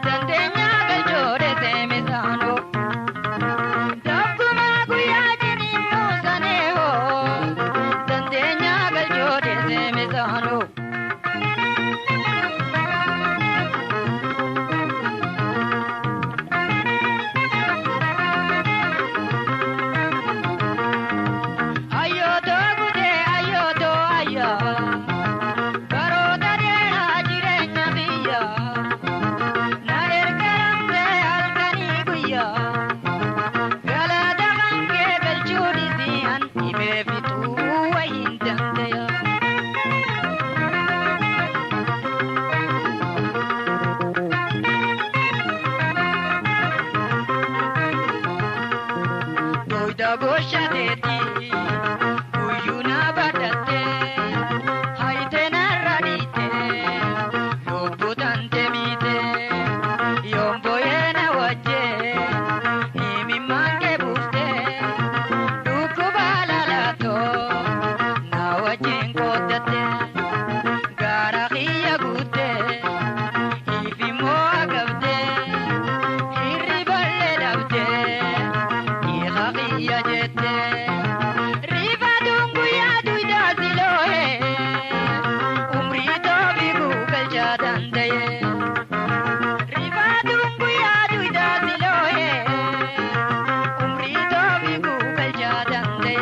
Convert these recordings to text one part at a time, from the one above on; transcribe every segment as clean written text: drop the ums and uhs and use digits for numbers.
Dandeenyaa galchoo deesee misaanoo. Duyda goshateeti guyyuu na badhatte hayte narra dhiite lubbuu tante miite yoon booyee na wajjee himimmaan kee buufte dhukkuba lalaatoo na wajjin qooddatte gaara kiyya guutte ifimoo agabde hirriballee dhabde dhiiqa kiyya jette rifaatuun guyyaa duydaa si loohe umrii toofi guugalchaa danda'e. Rifaatuun guyyaa duydaa si loohe umrii toofi guugalchaa danda'e.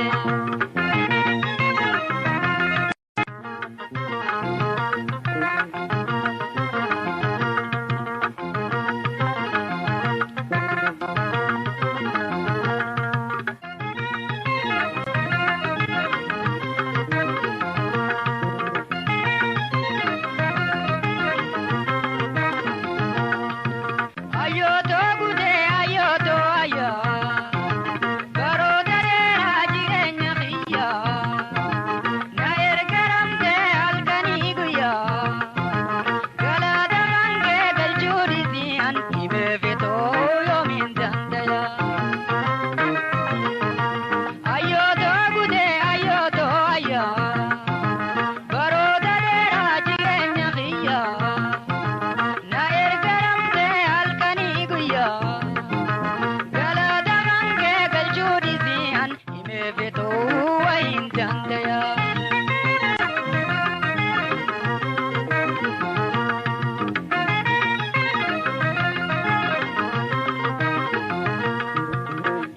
Ayyooto gutee ayyooto ayyaa baroota dheeraa jireenya kiyyaa na ergaramtee halkanii guyyaa galaata kan kee galchuu dhiisii an dhibee fetoo yoomiin dandaya. Ayyooto gutee ayyooto ayyaa baroota dheeraa jireenya kiyyaa. Na ergaramtee halkanii guyyaa galaata kan kee galchuu dhiisii an himee fetoo wayiin dandaya.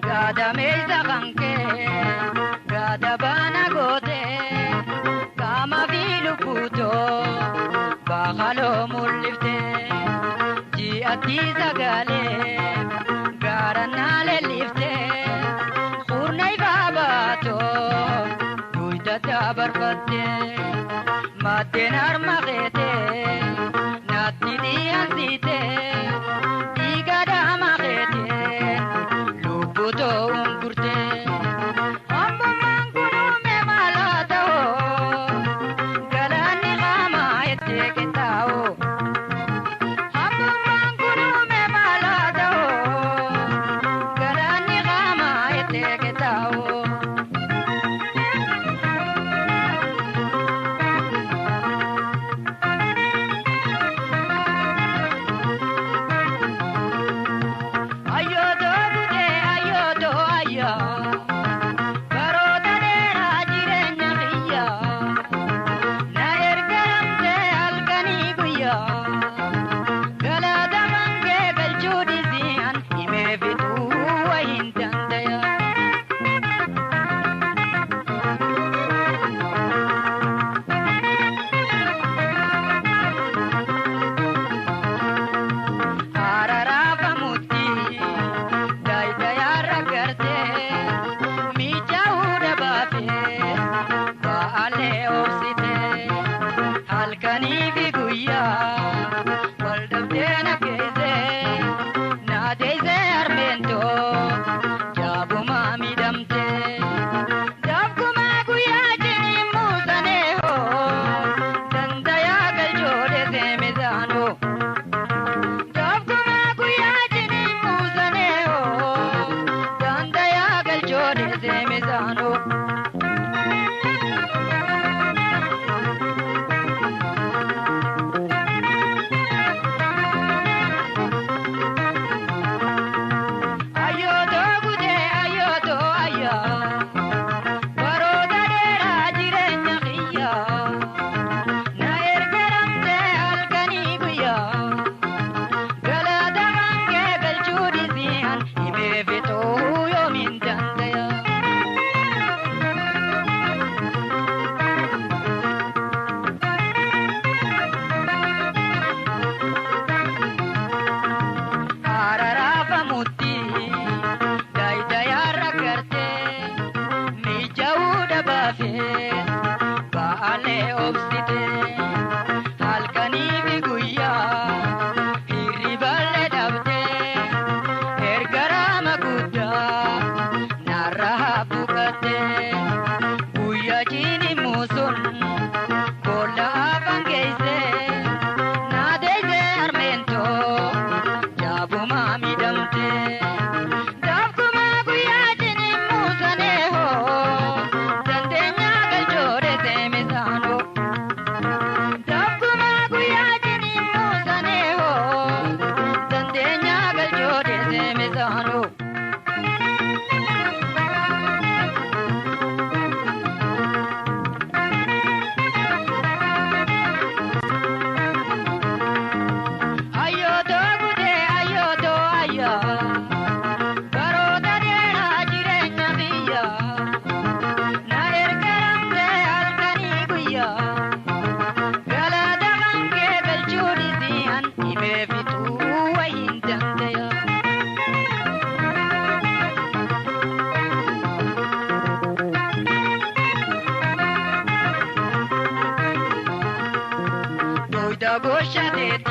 Gaadameessa kan kee gaada baana gootee qaama fi lubbuutoo baakaloo mul'iftee ji'atti sagalee gaara naa leelliftee qurna ifaa baatoo duyda dabarfattee maddeen harma keetee naatti dhiyansitee dhiiga dhaama keetee lubbutoo ungurtee. Ammummaan kun uume maalaa ta'oo galaanni qaamaa itti qixxaa'oo. Ammummaan kun uume maalaa ta'oo galaanni qaamaa itti qixxaa'oo. Ayyooto gutee ayyooto ayyaa baroota dheeraa jireenya kiyyaa na ergaramtee halkanii guyyaa galaata kan kee galchuu dhiisii an himee fixuu wayiin dandaya. Goshateeti.